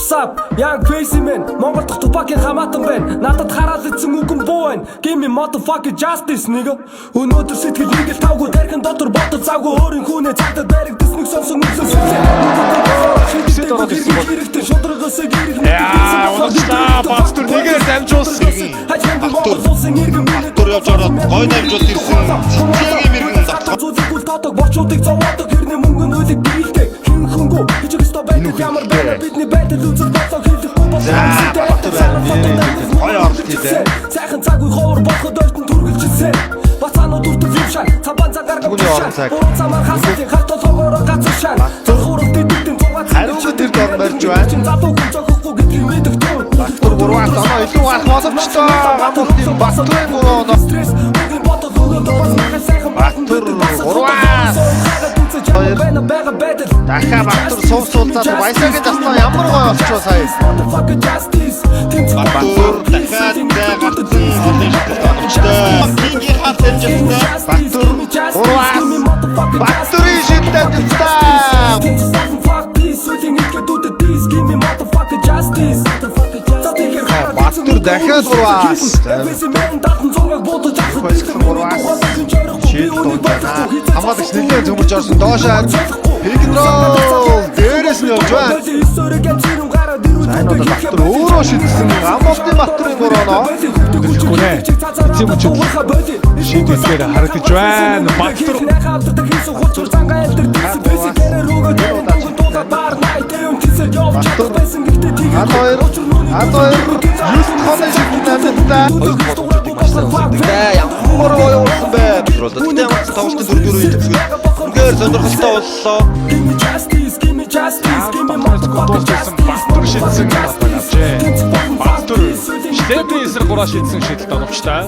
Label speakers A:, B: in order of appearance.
A: What's up? Young Crazy man. Монгол дахь Тупакийн хамаатан байна. Надад хараал ицсэн үгэн буу байна. Give me motherfucking justice, nigga. Өнөөдөр сэтгэл нэг л тавгүй, тархин дотор бодол завгүй, өөрийн хүнээ цагдад баригдсан сонсон үнсэн сүлээ.
B: Шидэд ороод ирсэн бол
A: Хэрэгтэй шударгаас гэрэх.
B: Яа, уначлаа. Баттур нэгээр дамжуулсан.
A: Баттур
C: Баттур явж ороод гой дамжуулт ирсэн. Цэцэгийн мэрэгэн давтах.
A: Зүйлгүй тодог борчуудыг зовоодог, хэрнээ мөнгө нь үлэг биелдэг. Хин хөнгөө хижиг өстой байдал ямар байна, бидний байдал үзэл бодлоо хэлэхгүй бол
C: За, Баттур гой оролт хийлээ.
A: Сайхан цаг үе ховор болоход ойртон түргэлжсэн. Бацаанууд хүртэл юм шан цабан цагаар.
D: Түүний орон цаг.
A: Буруу замаар хасах харт толгоороо газар шан. Зүрх дидэгдэн зугаа.
D: Хариугүй тэр дор барьж байна.
A: Залуу хүн зохихгүй гэдгийг мэдэх тун.
D: Баттур 3-аас оноо илүү гарах боломжтой. Гамбуултын Баттурын 3 оноо.
A: Стресс үгийн бодол өнөөдөр бас махаа сайхан.
D: Баттур 3-аас 2.
A: Байна байгаа байдал.
D: Дахиад Баттур сув суулзаад Баясагийн заслаа ямар гоё болчихоо сая.
C: Баттур дахиад зай гарцсан, олон шидэлт оновчтой. Кингийн хаалт амжилттай.
D: Баттур 3-аас Баттурын шидэлт амжилттай. Баттур дахиад 3-аас. Шийдэл дууж байна. Хамгаалагч нэлээд зөмөрч орсон. Доошоо pick and roll дээрээс нь явж байна. За, энэ бол Баттур өөрөө шидсэн. Гамболтын Баттурын 3 оноо.
B: Дэлгэхгүй нэ. Эцсийн мөчөд шийдэлгээр харагдаж байна. Баттур
D: Баттур 12 12 9 хоны шидэлт амжилттай.
E: Хоёр боломжуудыг маш сайн үздэг.
D: Ямар гоё болсон бэ?
E: Гэхдээ ямар ч тоглолтын дөрөв дөрөв төгсгөл үнэхээр сонирхолтой боллоо.
B: Баттур шидсэн авчээ. Баттур Штепний эсрэг 3 шидсэн шидэлт оновчтой.